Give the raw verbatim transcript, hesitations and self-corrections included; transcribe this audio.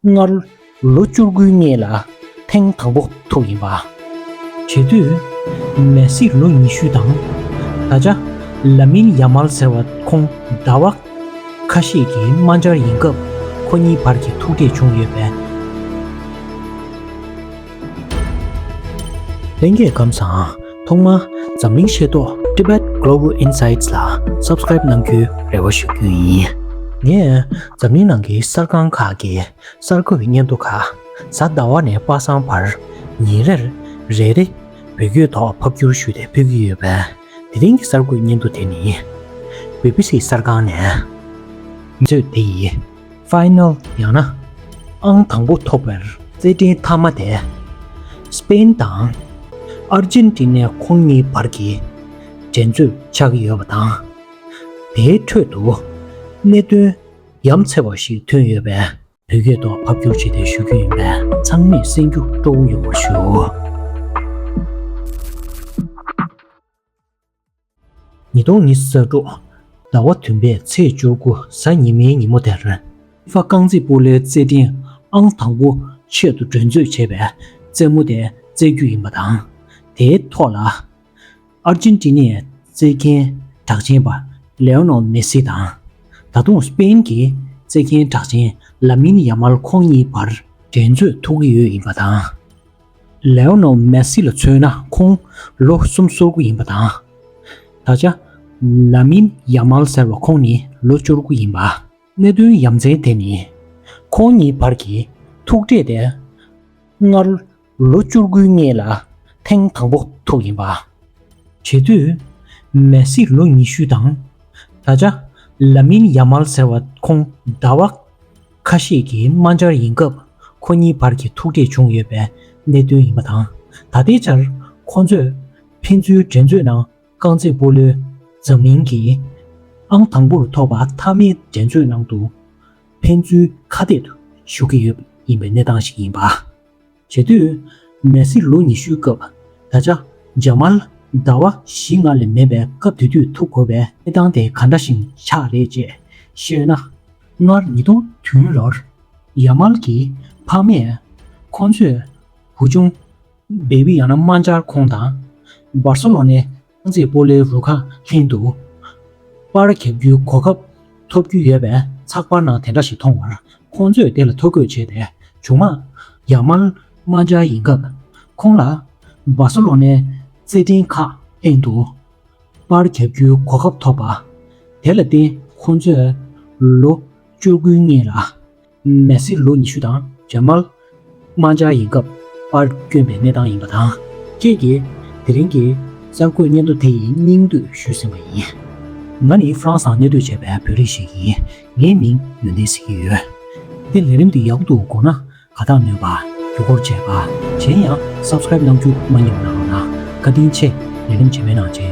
སྔར་ལོ་བཅུ་དགུའི་སྔས་ལ་ཐེངས་དང་པོ་ཐུག་ཡིན་པ། བྱེད་དུས་མེ་སིར་ལོ་ཉི་ཤུ་དང་། ད་ཆ་ལ་མིན་ཡ་མལ་ཟེར་བ་ཁོང་ཟླ་བ་ཁ་ཤས་ཀྱི་དམག་འཆར་ཡིན་སྐབས་ཁོ་གཉིས་བར་གྱི་ཐུག་འཕྲད་བྱུང་ཡོད་པས། ལྷན་རྒྱས་ཁམས་བཟང་། ཐོག་མར་འཛམ་གླིང་ཤེས་རྟོགས་Tibet Global Insights ལ་Subscribe གནང་རྒྱུའི་རེ་བ་ཞུ་རྒྱུ་ཡིན། ངས་འཛམ་གླིང་ནང་གི་གསར་ཁང་ཁག་གི་གསར་འགོད་སྙན་ཐོ་ཁག་གཟའ་ཟླ་བ་ནས་པ་སངས་བར་ཉིན་རེར་རེ་རེ་བོད་སྐད་ཐོག་ཕབ་བསྒྱུར་ཞུས་ཏེ་ཕུལ་གྱི་ཡོད་པས། དེ་རིང་གི་གསར་འགོད་སྙན་ཐོ་དེ་ནི་བི་བི་སི་གསར་ཁང་ནས། འགྲན་རྩོད་དེ་ཡི་ཕའི་ནལ་ཡང་ན་ཨང་དང་པོ་ཐོབ་པར་རྩེད་འགྲན་མཐའ་མ་དེ་སི་པེན་དང་ཨར་ཇེན་ཏི་ནའི་ཁོང་གཉིས་བར་གྱི་འགྲན་རྩོད་ཆགས་ཀྱི་ཡོད་པ་དང་། དེའི་ཁྲོད་དུ་གནད་དོན་ཡ་མཚན་པ་ཞིག་ཐོན་ཡོད་པས། བོད་སྐད་ཐོག་ཕབ་བསྒྱུར་བྱས་ཏེ་ཞུ་རྒྱུ་ཡིན་པས། ཚང་མས་གསན་རྒྱུ་སྤྲོ་བོ་ཡོང་བར་ཞུ། ཉིས་སྟོང་ཉི་ཤུ་རྩ་དྲུག་ཟླ་བ་བདུན་པའི་ཚེས་བཅུ་དགུ་གཟའ་ཉི་མའི་ཉིན་མོ་དེར། ཧྥ་རྐང་རྩེད་སྤོ་ལོའི་རྩེད་འགྲན་ཨང་དང་པོ་ཆེད་དུ་འགྲན་རྩོད་བྱས་པའི་རྩེད་མོ་དེ་རྩེ་རྒྱུ་ཡིན་པ་དང་། དེའི་ཐོག་ལ། ཨར་ཇེན་ཏི་ནའི་རྩེད་མཁན་གྲགས་ཅན་པ་ལེའོ་ནེལ་མེ་སི་དང་། ད་དུང་སི་པེན་གྱི་རྩེད་མཁན་གྲགས་ཅན་ལ་མིན་ཡ་མལ་ཁོང་གཉིས་བར་འགྲན་རྩོད་ཐུག་གི་ཡོད་ཡིན་པ་དང་། ལེའོ་ནེལ་མེ་སི་ལ་མཚོན་ན་ཁོང་ལོ་གསུམ་སོ་དགུ་ཡིན་པ་དང་། ད་ཆ་ལ་མིན་ཡ་མལ་ཟེར་བ་ཁོང་ནི་ལོ་བཅུ་དགུ་ཡིན་པ། གནད་དོན་ཡ་མཚན་དེ་ནི་ཁོང་གཉིས་བར་གྱི་ཐུག་འཕྲད་དེ་སྔར་ལོ་བཅུ་དགུའི་སྔས་ལ་ཐེངས་དང་པོ་ཐུག་ཡིན་པ། བྱེད་དུས་མེ་སི་ལོ་ཉི་ཤུ་དང་། ད་ཆ་ལ་མིན་ཡ་མལ་ཟེར་བ་ཁོང་ཟླ་བ་ཁ་ཤས་ཀྱི་དམག་འཆར་ཡིན་སྐབས་ཁོ་གཉིས་བར་གྱི་ཐུག་འཕྲད་བྱུང་ཡོད་པའི་གནད་དོན་ཡིན་པ་དང་། ད་ལྟའི་ཆར་ཁོ་ཚོས་ཕན་ཚུན་འགྲན་རྩོད་ནང་རྐང་རྩེད་སྤོ་ལོའི་འཛམ་གླིང་གི་ཨང་དང་པོར་ཐོབ་པ་མཐའ་མའི་འགྲན་རྩོད་ནང་དུ་ཕན་ཚུན་ཁ་གཏད་དུ་ཞུགས་ཀྱི་ཡོད་ཡིན་པའི་གནས་སྟངས་ཤིག་ཡིན་པ། བྱེད་དུས་མེ་སི་ལོ་ཉི་ཤུའི་སྐབས་ད་ཆ་ཇ་མལ་ཟླ་བ་བཞི་ལྔ་ལས་མེད་པའི་སྐབས་དེ་དུས་ཐུག་དགོས་པའི་གནས་སྟངས་དེ་ག་འདྲ་ཞིག་ཆགས་རེད་ཅེས་ཤོད་ན། སྔར་ཉིས་སྟོང་བདུན་ལོར་ཡ་མལ་གྱི་ཕ་མས་ཁོང་ཚོས་བུ་ཆུང་བེ་བི་ཡང་ན་དམག་འཆར་ཁོང་དང་བར་སོ་ལོ་ནའི་རྐང་རྩེད་སྤོ་ལོའི་རུ་ཁག་ལྷན་དུ་པར་བརྒྱབ་རྒྱུའི་གོ་སྐབས་ཐོབ་རྒྱུ་ཡོད་པའི་ཚགས་པར་ནང་དེ་འདྲ་ཞིག་མཐོང་བར། ཁོང་ཚོས་དེ་ལ་ཐོ་འགོད་བྱས་ཏེ། ཇོ་མང་ཡ་མལ་དམག་འཆར་ཡིན་སྐབས་ཁོང་ལ་བར་སོ་ལོ་ནའི་རྩེད་འགྲན་ཁག་ལྷན་དུ་པར་བརྒྱབ་རྒྱུའི་གོ་སྐབས་ཐོབ་པ། དེ་ལ་བརྟེན་ཁོང་ཚོས་ལོ་བཅུ་དགུའི་སྔས་ལ་མེ་སི་ལོ་ཉི་ཤུ་དང་ཇ་མལ་དམག་འཆར་ཡིན་སྐབས་པར་བསྐྱོན་པའི་གནས་སྟངས་ཡིན་པ་དང་། ཁྱེད་ཀྱིས་དེ་རིང་གི་གསར་འགོད་སྙན་ཐོ་དེ་ཡི་སྙིང་བསྡུས་ཞུས་ཟིན་པ་ཡིན། ང་ནི་ཧྥ་རན་སི་ནང་གནས་སྡོད་བྱས་པའི་བོད་རིགས་ཤིག་ཡིན། ངའི་མིང་ཡོན་ཏན་ཟེར་གྱི་ཡོད། འདི་ལས་རིམ་འདི་ཡག་པོ་འདུག་དགོངས་ན། དགའ་རྟགས་ནོར་བ། རྒྱུ་སྐོར་བྱས་པ། གཞན་ཡང་Subscribe གནང་རྒྱུ་མ་བསྙེལ་གནང་རོགས་གནང་། བཀའ་དྲིན་ཆེ། ལས་རིམ་རྗེས་མའི་ནང་མཇལ།